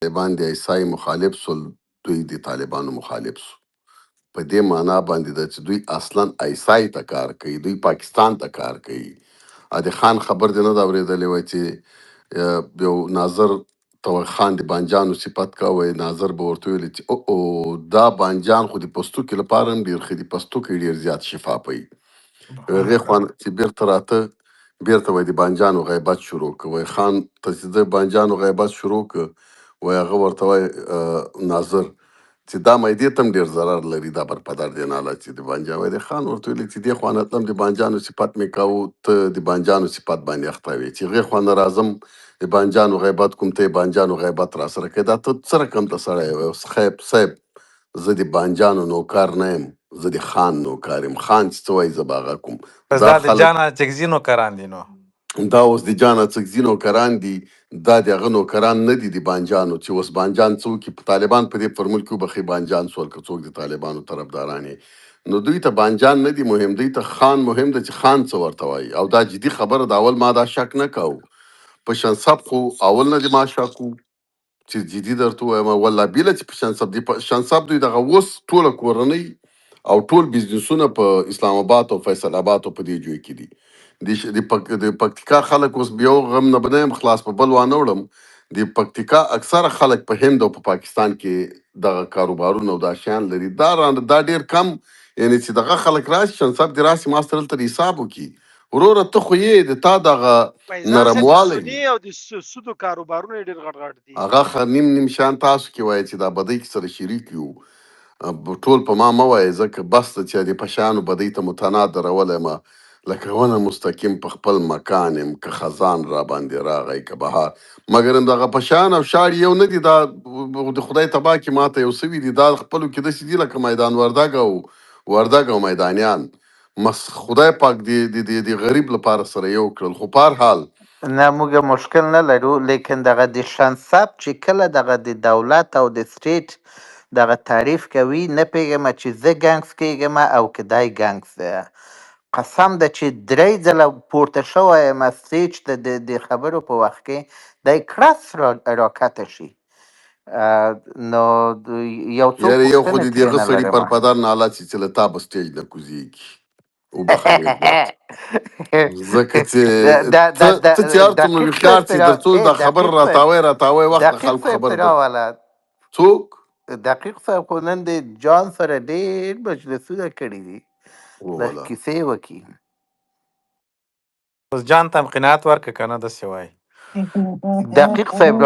طالبان د ایسای مخالف سول، دوی د طالبانو مخالف سو. په دې معنا باندې ده چې دوی اصلا ایسای ته کار کوي، دوی پاکستان ته کار کوي. ا د خان خبر دې نه ده اورېدلې وای چې یو ناظر ته وای خان د بانجانو صفت کاوه، ناظر به ورته ویل چې او او دا بانجان خو د پستوکي لپاره هم ډېر ښه دي، پستوکی ډېر زیات شفا پوي. سبحان هغې الله. خوا نه چې بېرته راته، بېرته وای د بانجانو غیبت شروع که. وای خان ته چې د بانجانو غیبت شروع که، وای هغه ورته وای ناظر چې دا معدې ته هم ډېر ضرر لري، دا بر پدر دی ناله چې د بانجان. وای د خان ورته ویلي چې دې خوا نه تلم د بانجانو صفت مې کاوه، ته د بانجانو صفت باندې اخته وې، چې هغې خوا نه راځم د بانجانو غیبت کوم، ته یې بانجانو غیبت را سره کوې، دا ته څه رقم ته سړی یې؟ وای خیب صاحب زه د بانجانو نوکر نه یم، زه د خان نوکر یم، خان چې څه وایي زه به هغه کوم. بس دا دا د خلک جان اچکزي نوکران دي نو. دا اوس د جان اڅکزي نوکران دي، دا د هغه نوکران نه دي د بانجانو چې اوس بانجان څوک په طالبان په دې فرمول کې وبخښي بانجان سول که څوک د طالبانو طرفداران یې. نو دوی ته بانجان نه دي مهم، دوی ته خان مهم ده چې خان څه ورته وایي. او دا جدي خبره ده، اول ما دا شک نه کاوه په شنصب، خو اول نه دې ما شک و چې جدي درته ووایم والله بیله چې په شنصب دي، په شنصب دوی دغه اوس ټوله کورنۍ او ټول بزنسونه په اسلام آباد او فیصل آباد او په دې جوی کې دي. د پکتیکا خلک اوس یو غم نه بنیم خلاص په بل وانه وړم. د پکتیکا اکثره خلک په هند او په پاکستان کې دغه کاروبارونه او دا شیان لري. دا رانه دا ډیر کم، یعنی چې دغه خلک راشي شنصب دې راشي ما سره دلته حساب وکړي. وروره ته خو یې د تا دغه فیضان صاحب د نرموالی سونی او د سودو کاروبارونه یې ډېر غټ غټ دي. هغه نیم نیم شان تاسو کې وایي چې دا بدۍ کې سره شریک یو. ټول په ما مه وایې ځکه بس ده چې د پشانو بدۍ ته متنا درولی ما لکه ونه مستقیم په خپل مکان یم، که خزان را باندې راغی که بهار. مګر دغه پشان او شاړ یو نه دي، دا د خدای تبا کې ماته یو سوي دي. دا خپلو کې داسې دي لکه میدان وردګ او وردګ او میدانیان. مس خدای پاک دې دې دې غریب لپاره سره یو کړل. خو په هر حال نه، موږ مشکل نه لرو، لیکن دغه د شنسب چې کله دغه د دولت او د سټیټ دغه تعریف کوي، نه پوهېږم چې زه ګنګس کېږم او که دی ګنګس دی. قسم ده چې درې ځله پورته شوی یم سټیج ته د خبرو په وخت کې دی کړس راکته شي. نو یو څو یاره یو خو پوښتنې دې ترې دغه نه سړي لرم. پر پدر ناله چې له تا به سټیج نه کوزېږي، وبخښه ډېر زیات، ځکه چې د د ته د ته چې هر څومره دقیق هوښیار صاحب چې ترا تر څو ای دا خبر دقیق صاحب، راتاوی راتاوی وخت د دقیق خلکو صاحب خبر ترا در والا. څوک دقیق صاحب خو نن د جان سره ډېر مجلسونه کړي دي، لږ ووله. کیسې وکړي. بس جان ته هم قناعت ورکړه که نه داسې وایي. دقیق صاحب